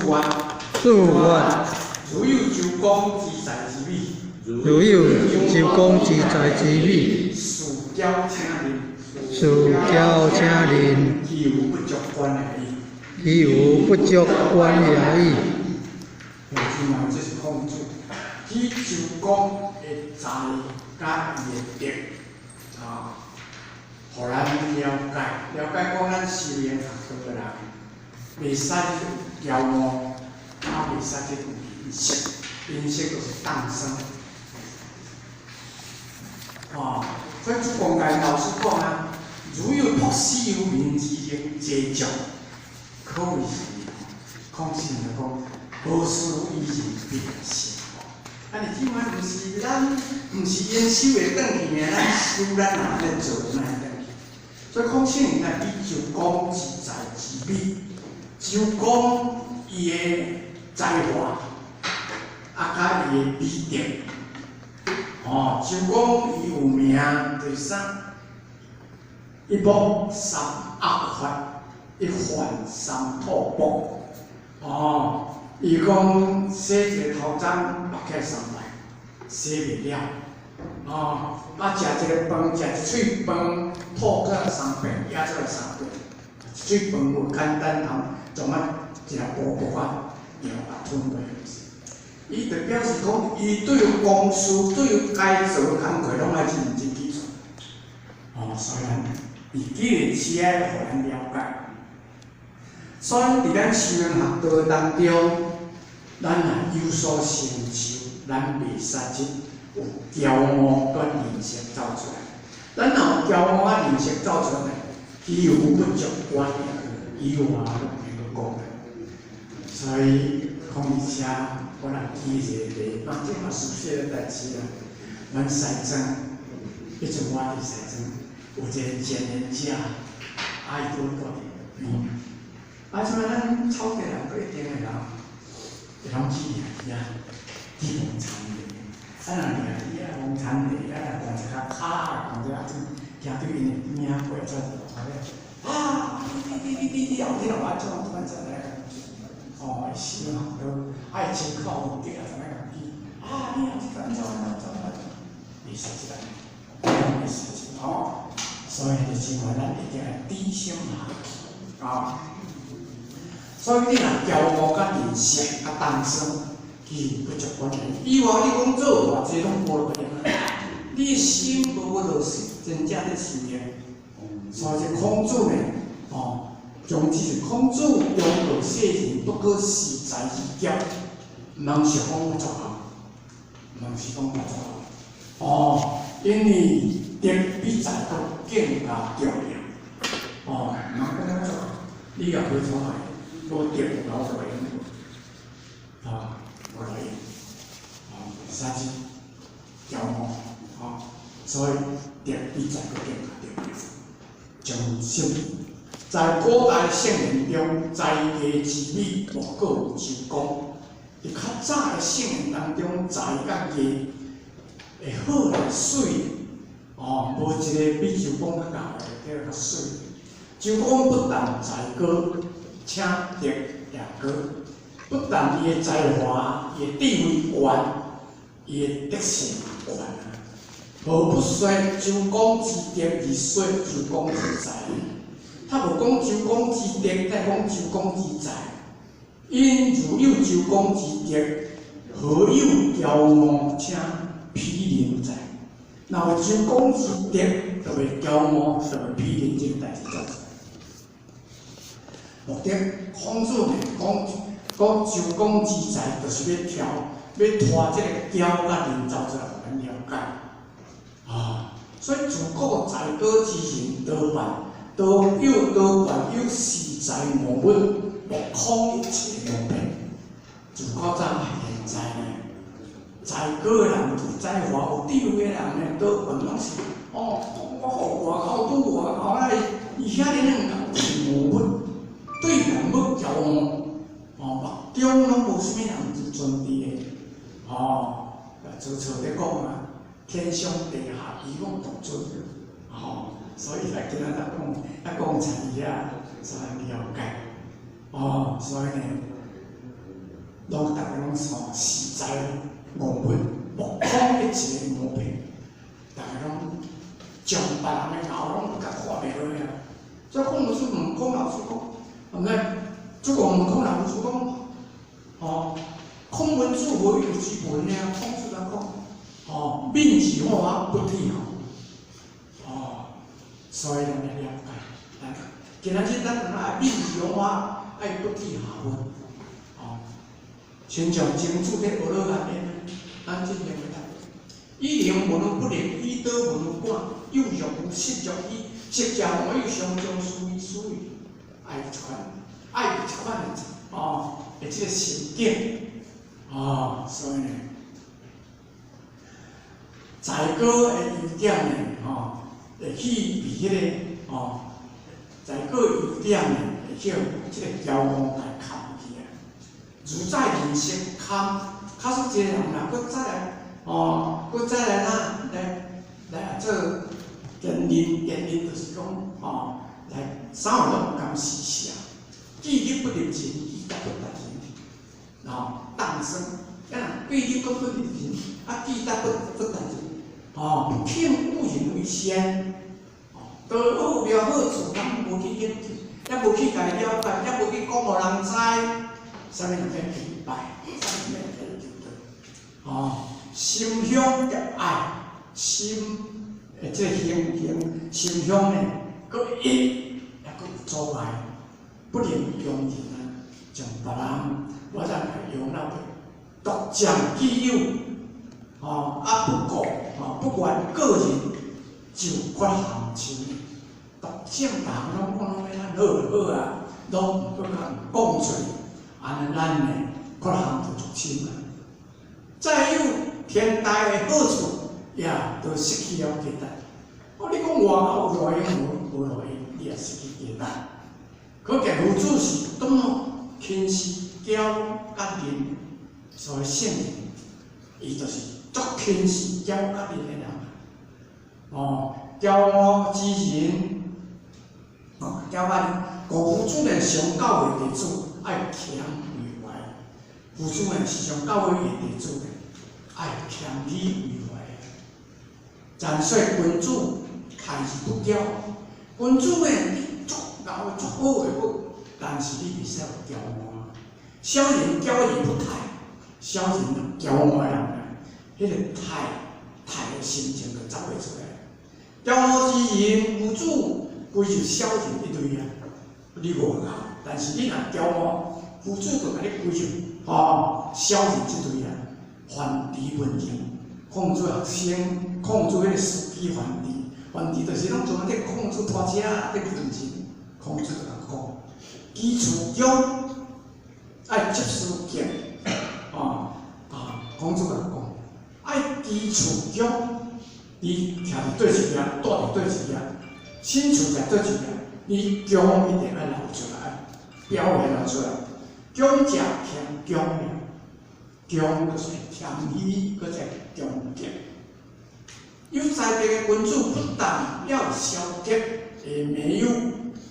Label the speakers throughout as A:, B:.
A: 曰，
B: 注曰，
A: 如有周公之才之美，
B: 如有周公之才之美，
A: 事驕請認，
B: 事驕請認，
A: 其有不足觀也已。
B: 其有不足觀也已。
A: 兄姊妹，這是孔子舉周公的才佮伊的德，啊，予咱了解，了解講咱修行學道的人，袂使有驕傲，啊，袂使去有吝嗇，吝嗇就是當生。哦，所以祖公家老師講啊，如有託死有名之能濟眾，可謂是孔子來講，何事以仁必成。啊，你這款毋是咱，毋是因修會轉去爾，咱修咱若按呢做，哪會轉去？所以孔聖人來比周公之才之美，周公伊的才華，啊，佮伊的美德。哦，周公伊有名就是啥？一剝三惡法，一犯三吐哺。哦，伊講洗一个頭鬃，縛起來三擺，洗袂了。哦，啊，食一个飯，食一喙飯，吐過來三遍，嚥出來三遍。一喙飯無簡單通，將啊一粒哺哺啊，尿啊吞落去。伊就表示講，伊對於公事，對於該做的工課，攏愛認真去做。哦，所以咱伊記得遮，予咱了解。所以佇咱修行學道當中，咱若有所成就，咱袂使去有驕傲佮吝嗇走出來。咱若有驕傲仔吝嗇走出來，其有不足觀，伊話攏免閣講。所以講佇遮，我若記一個例，啊，這嘛熟悉的代誌啦。阮西莊，彼陣我佇西莊，有一個前言者，啊，伊拄好住佇邊。啊，這擺咱草地人閣一定會人，會攏去掠魚仔，去摸田螺。啊，若掠魚仔摸田螺，啊，若彈一下跤，看著啊，陣行對𪜶的邊仔過出來，啊，你你你你你後天後按怎按怎來？哦，會死嘛，都愛穿口有格啊，怎樣共去？啊，你啊，這個按怎按怎按怎按怎，袂使這個，袂使這個吼。所以就是話，咱一定愛低心下啊。所以你若驕傲佮吝嗇佮貪嗔，其實不足觀。以外你講做偌濟攏無路用啊！你的心無落實，真正咧修行。所以這孔子呢，哦，總之是孔子忠告世人，不可恃才而驕，毋通想講我足姣，毋通是講我足姣。哦，因為德比才閣更加重要。哦，毋通講我足姣，你若無做愛，無德老就會用，啊，無路用，哦，袂使去驕傲，哦，所以德比才閣更加重要。將心在古代聖人中，才藝之美莫過於周公。佇較早的聖人當中，才佮藝會好來媠，哦，無一個比周公較𠢕的，叫較媠。周公不但才高，且德也高，不但伊的才華、伊的智慧懸，伊的德性也懸啊。何不說周公之德而說周公之才？他無講周公之德，但講周公之才。因如有周公之德，何有驕傲且鄙吝哉？若有周公之德，就袂驕傲，就袂鄙吝這個代誌做出來。目的，孔子呢講講周公之才，就是欲挑欲拖這個驕佮吝走出來，予咱了解。啊，所以自古才高之人多半多有多半有恃才傲物，目空一切無變。自古早到現在呢，才高的人有才華有智慧的人呢，多半攏是哦，我予外口拄外口啊，伊遐爾𠢕是傲物，對人欲驕傲，哦，目中攏無啥物人自尊佇的，哦，曹操咧講啊，天上地下，唯我獨尊，吼，所以來今仔日講，啊講出伊遐，所以了解，哦，所以呢，攏逐家攏吼實在戇笨，目空一切無變，逐家攏將別人的喉攏共看袂落啊！所以孔老師問孔老師講，毋知這個問孔老師講，吼，孔文子何有之文呢？孔子來講，吼，敏而我不體吼，哦，所以咱來了解，今仔日咱愛敏而我愛不體下問，哦，親像曾子佇學落安尼，咱進前會當，以靈聞而不靈，以道聞而感，有若無實若虛，釋迦牟尼常將思維思維，愛這款，愛這款的哦，的這個心境，哦，所以呢，在果的優點呢，吼，會去被彼個吼，在果優點呢，會叫這個驕傲來崁去啊。如在人色堪，假使一個人若閣再來，哦，閣再來哪來來做堅忍，堅忍就是講，吼，來啥物攏毋甘施捨，對立不入人，記答不達人，吼，當生，啊，對立閣不入人，啊，記答不達人，吼，不肯誤人為先，哦，多好妙好處，咱無去研究，也無去共伊了解，也無去講予人知，啥物人免去拜，啥物免去求道，哦，心胸狹隘，心的這個形形心胸呢，閣一，也閣有阻礙，不能容人啊，將別人我才會用到獨佔己有，吼，啊不顧，吼，不管個人就缺陷深，獨佔人攏講攏欲咱好就好啊，攏毋閣共講出來，按呢咱呢缺陷就足深啊。再有天大的好處，也都失去了價值。哦，你講外口有路用無？無路用，你也失去價值。可見夫子是多麼輕視驕甲吝，所以聖人，伊就是足輕視驕甲吝的人。哦，驕傲之人，哦，驕傲吝，故夫子呢常教誨弟子愛謙為懷。夫子呢時常教誨伊弟子呢愛謙虛為懷。暫說君子態而不驕，君子呢，你足𠢕足好的好，但是你袂使有驕傲。小人驕而不態，小人驕傲的人啊，彼個態態的心情就走袂出來。驕傲之人，夫子歸入小人一類啊。你無𠢕，但是你若驕傲，夫子就共你歸入吼小人這類啊。樊遲問政，孔子學生，孔子彼個司機樊遲，樊遲就是攏專門佇孔子拖車佇問政，孔子就共講，居處恭，愛執事敬，哦啊，孔子共講，愛居處恭，你徛佇佗一邊，住佇佗一邊，身處在佗一邊，你恭一定愛留出來，表現了出來，恭者謙恭，恭就是謙虛，閣再恭敬。有才德的君子，不但要消極，也沒有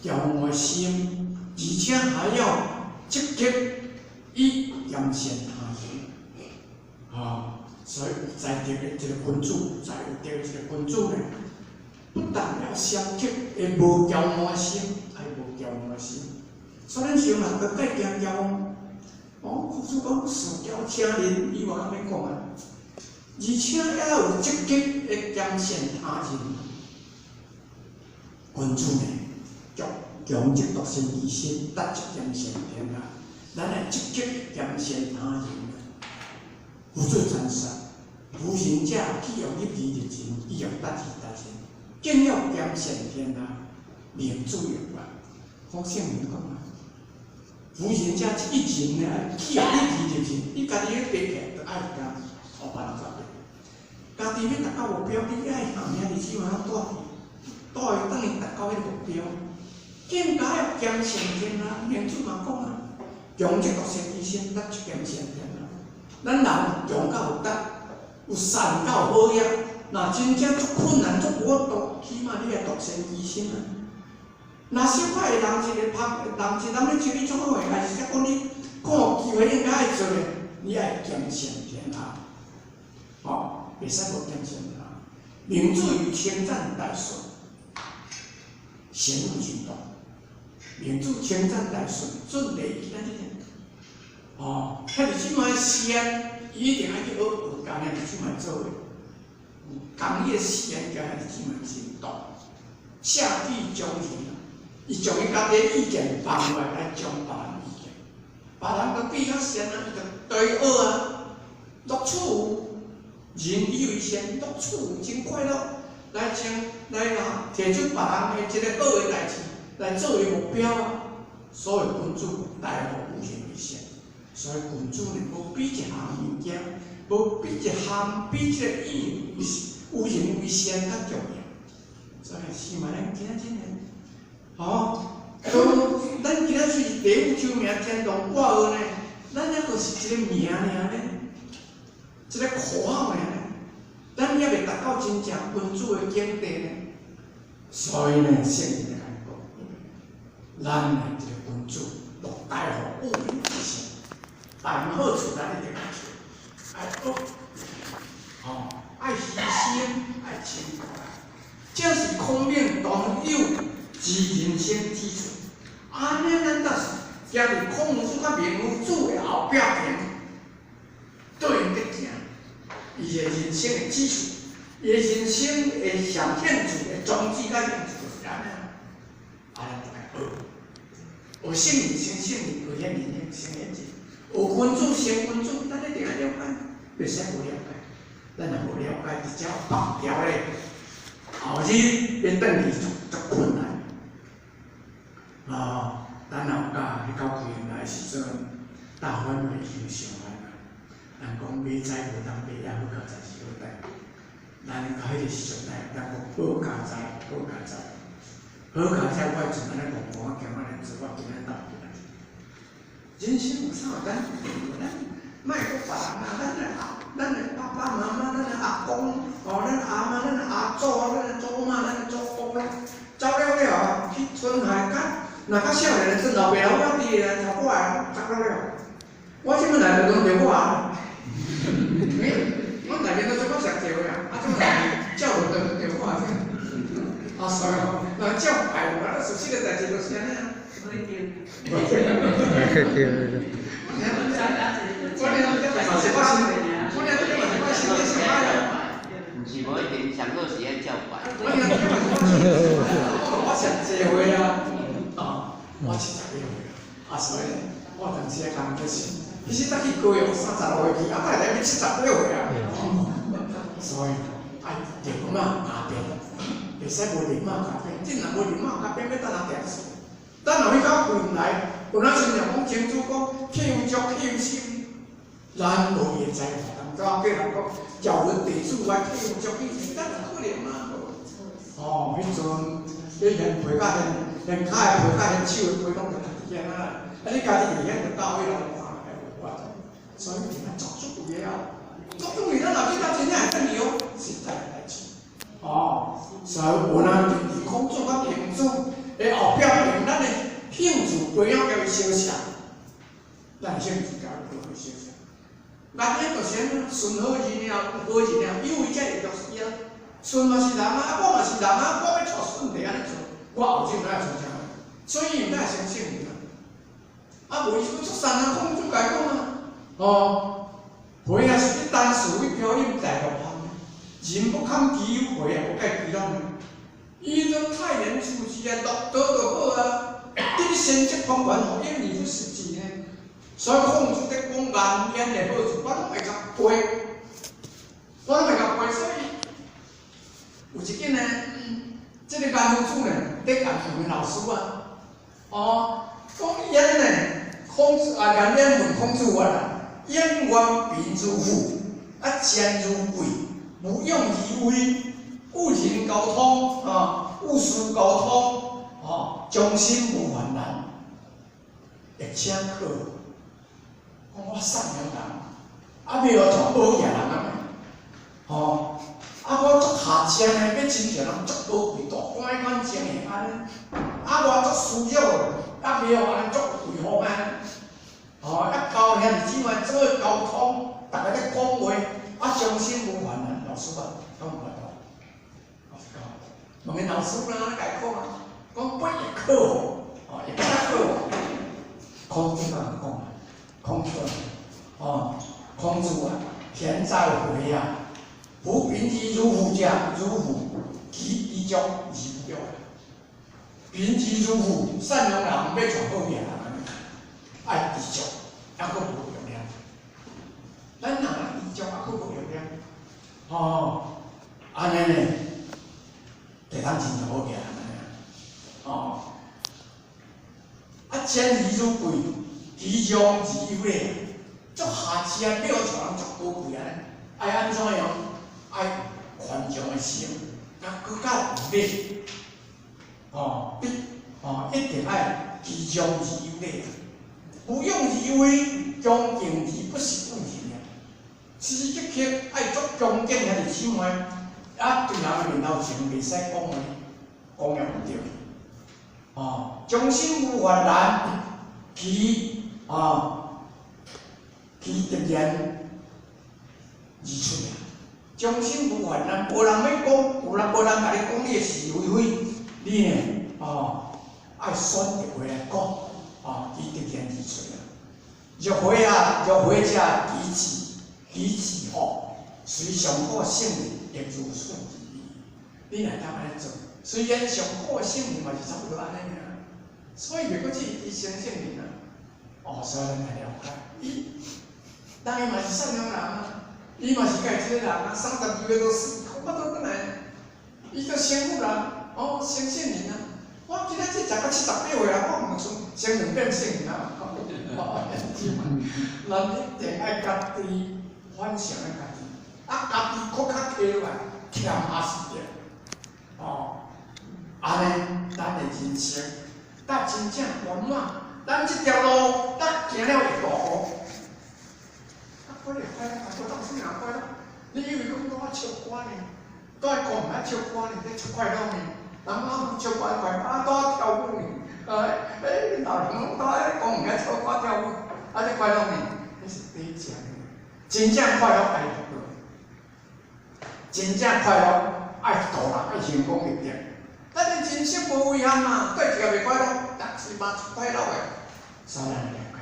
A: 驕傲的心，而且還要積極以謙善他人。啊，所以有才德的一個君子，才有德的一個君子呢，不但要消極，會無驕傲的心，愛無驕傲的心。所以咱想人閣介驚驕傲，哦，孔子講事驕請吝，伊嘛按呢講啊。而且要有積極的謙善他人，君子呢，強強則獨善其身，達則兼善天下。咱愛積極謙善他人。夫子讚說：夫行者，既欲入義入仁，既欲達義達仁，更要兼善天下，明主有關。孔聖人講啊，夫行者這一人呢，既欲入義入仁，你家己欲爬起來，就愛共予別人決定。家己欲達到目標，你愛行遐日子嘛，帶伊，帶伊等伊達到彼個目標。更加要兼善天下，明主嘛講啊，強則獨善其身，達則兼善天下。咱人強較有達，有善較有好業。若真正足困難、足無法度，起碼你會獨善其身啊。若小可會人一個拍，人一人咧招你足好的，還是則講你看有機會應該愛做的，你愛兼善天下，吼，袂使無兼善天下。明主有稱讚大順，賢有進度。明主稱讚大順，準備今仔日，哦，遐爾這麼善，伊一定愛去學學工，遐爾這麼做的。工業善，加遐爾這麼進度，下地將人，伊將伊家己的意見放落來，來將別人意見，別人都比較善啊，伊就對學啊，樂處人以為善，樂處真快樂，來將來啊，提出別人的這个好的代誌來作為目標啊。所以君子大夫有形為善，所以君子呢，無比一項物件，無比一項比這個以有形為善較重要。所以希望咱今仔日呢，吼，都咱今仔雖是地府秋名天堂掛號呢，咱抑閣是一個名爾呢，一個口號爾呢，咱猶未達到真正君子的境地呢。所以呢，聖人來講，咱呢一個君子，樂大夫有形為善，但好處咱一定愛做，愛學，吼，愛犧牲，愛清白。這是孔明當有之人生基礎。按呢，咱就是行佇孔夫子佮明夫子的後壁邊，對𪜶咧行，伊的人生的基礎，伊的人生的上興趣的宗旨佮興趣就是按呢。啊，咱就愛學，學聖人成聖人，學賢人成賢人，學君子成君子，咱一定愛了解，袂使無了解。咱若無了解，直接放掉咧。後日欲轉去足足困難。哦，等後甲去到開來時陣，大反已經上來啊。人講馬知無當馬，也好佳哉是好代。咱到彼個時陣來，咱講好佳哉，好佳哉，好佳哉！我會陣按呢戇戇仔行按呢做，我今仔斗起來。人生有啥咱咱莫閣別人啊，咱的阿，咱的爸爸媽媽，咱的阿公，哦，咱阿嬤，咱的阿祖，咱的祖媽，咱的祖公咧，走了了後，去村下較，若較少年的陣老爸老母佇咧，頭過來走了了。我這擺來就攏著我啊，我內面都做較實著的啊，啊，這擺來照無著著我這。啊，所以吼，人照拜無啊，事實的代誌就是按呢啊。
C: 無一定。
B: 對對對。
A: 我念嘛是我心，我念這嘛是我心裡想歹啊。
D: 毋是無一定，上好是愛照拜。
A: 我念這嘛是我，我上濟歲啊，啊，我78歲啊，所以我當時感覺是，其實早去高雄36歲去，啊，擺來欲78歲啊。所以愛立馬加鞭，袂使無立馬加鞭，真若無立馬加鞭，欲等哪定數？等若去到未來，有那時陣講清楚講，契有足，契有心，咱無伊的才華，人怎叫人講，教阮地主我契有足，去，咱可能啊無。哦，彼陣你現皮甲現現跤的皮甲現手的皮攏就佇遐啊，啊你家己佇遐就到彼人看，會無法度。所以一定愛做足有的啊，做足為咱若去到真正會轉去哦，實在的代誌。哦，所以有人佇孔子佮孟子的後壁邊，咱的興趣培養共伊相像，咱興趣共伊培養相像。咱呢就是按呢，順好人了，有好人了，有為才會弱勢啊。順嘛是人啊，我嘛是人啊，我欲娶順就按呢做，我後日愛做啥？所以伊毋愛相信人啊。啊，無伊出山啊，孔子共伊講啊，哦，回也是去單事去表演大陸行，人不堪其憂，回也不蓋其攏。伊都泰然處之啊，樂道就好啊。恁先哲方圓，予應而不實際呢。所以孔子咧講顏淵的好處，我攏會共背，我攏會共背。所以有一間呢，這個顏夫子呢，咧共問老師啊，哦，講焉呢，孔子啊，顏淵問孔子話啦，焉願貧如富，啊賤如貴，無用而威，與人交通啊，與事交通，哦，終身無煩難，而且可。講我善良人，啊，欲予做好額人啊，吼，啊，我足下賤的，欲親像人足高貴大官款情形按呢，啊，我足輸弱，啊，袂予按呢足威風按呢，哦，啊，交兄弟姊妹做伙溝通，逐家咧講話，啊，相信無煩難，老師啊，敢有法度？老師講，問因老師啦，共伊講啊，講不亦可乎？哦，會較好。孔子按怎講？孔子哦，孔子啊，田在回啊，夫貧之如父者，如父，其知足而不用。貧之如父，善良人欲娶好囝人，愛知足，猶閣無欲念。咱人知足，猶閣無欲念。哦，按呢呢，就通真正好囝人按呢。哦，啊，賤而如貴，其讓而有禮，足下賤啊，廟像人足高貴按呢，愛按怎樣？愛寬容的心，啊，閣較有禮。哦，必哦，一定愛其讓而有禮，無勇而威，恭敬而不失禮啊。時時刻刻愛足恭敬兄弟姊妹，啊，對人的面頭前袂使講話，講也毋對。哦，將心無煩難，其直言而出啊。將心無煩難，無人欲講，有人無人共你講你的是為非，你呢？哦，愛選擇話來講，哦，其直言而出啊。若非啊，若非者，其志其志吼，雖上古聖人亦如此而已。你若當按呢做，雖然上古的聖人嘛是差不多按呢爾，所以袂閣至於成聖人啊。哦，所以咱來了解，伊，人伊嘛是善良人啊，伊嘛是家己一个人啊，32個都死，無法度轉來，伊就成佛人，哦，成聖人啊。我今仔這食到78歲啊，我毋剩先兩變聖人啊。咱一定愛家己反省咱家己，啊，家己閣較起來，欠也是的，哦，按呢，咱的人生，才真正圓滿。咱這條路，咱行了會大步。啊，快樂快樂，啊，無當啥人快樂？你以為講我唱歌呢？都愛講毋愛唱歌呢？咧唱快樂呢？人講唱歌快樂，啊，都愛跳舞呢？哎，欸，老人攏都愛講毋愛唱歌跳舞，啊，這快樂呢？彼是假食的。真正快樂愛度，真正快樂愛度人，愛成功立業。咱的人生無遺憾嘛，對一個袂快樂，但是嘛快樂的。所以咱了解，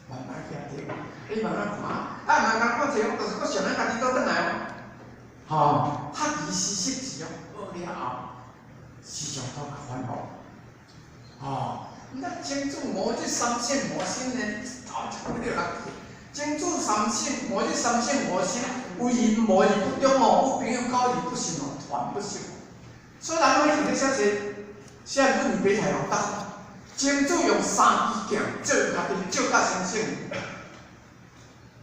A: 慢慢行對。你慢慢看，啊，慢慢看者，就是閣想咱家己倒轉來哦。吼，學而時習之哦，學了後，時常都較反覆。吼，咱精注無這三性無心呢，頭一幾落去。精注三性，無這三性無心，為人無而不忠哦，有朋友交而不信哦，團不守。所以人會伫咧寫冊，寫論語別裁講得，精注用三支鏡照家己，照甲成聖，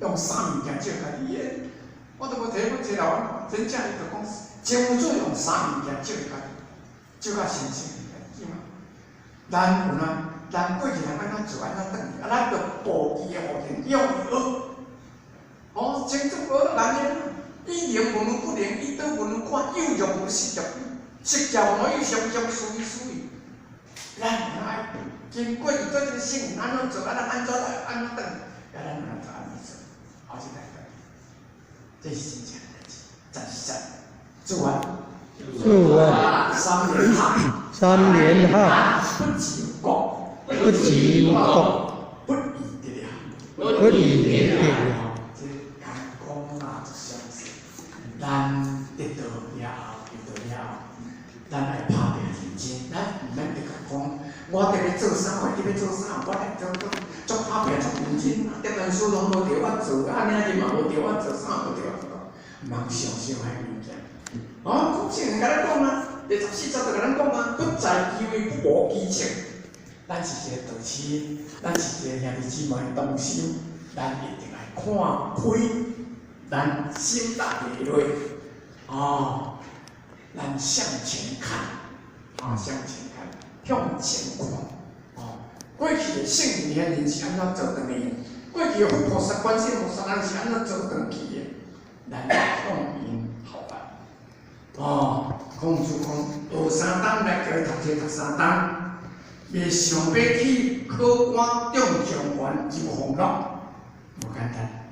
A: 用三物件照家己。我都無提本冊來，真正伊就講，精注用三物件照家己，照甲成聖，是嗎？咱有哪？咱過去人按怎做，按怎轉去，啊，咱就步伊的後塵，用伊學。哦，精注學了難的，以靈聞而不靈，以道聞而看，有若無實者，實者無有常常思維思維。咱有愛經過伊對這個聖人按怎做，啊，咱按怎來，按怎轉，啊，咱有怎按呢做，好，這代志，這是真正的代志，真實。做完。
B: 做完。
A: 三連喝。
B: 三連喝。
A: 不及國。
B: 不及國。
A: 不以得了。
B: 不以得了。
A: 這講講啊，就相信。咱得到了後，得到了後，咱愛拍拼認真，咱毋免直共講，我得欲做啥，我得欲做啥，我來做做足拍拼足認真，得文書攏無著我做，按呢日嘛無著我做，啥無著我做，毋通想傷彼物件。哦，古聖人共咱講啊，第14節就共咱講啊，不在其位，不謀其政。咱是一個導師，咱是一個兄弟姊妹同心，咱一定愛看開，咱心大袂落，哦，咱向前看，啊，向前看，向前看，哦，過去的聖人賢人是按怎做轉去的？過去的佛菩薩、觀世音菩薩，咱是按怎做轉去的？咱向𪜶學習。哦，孔子講，學三冬來叫伊讀冊讀三冬。袂想欲去考官中狀元入鳳閣，無簡單。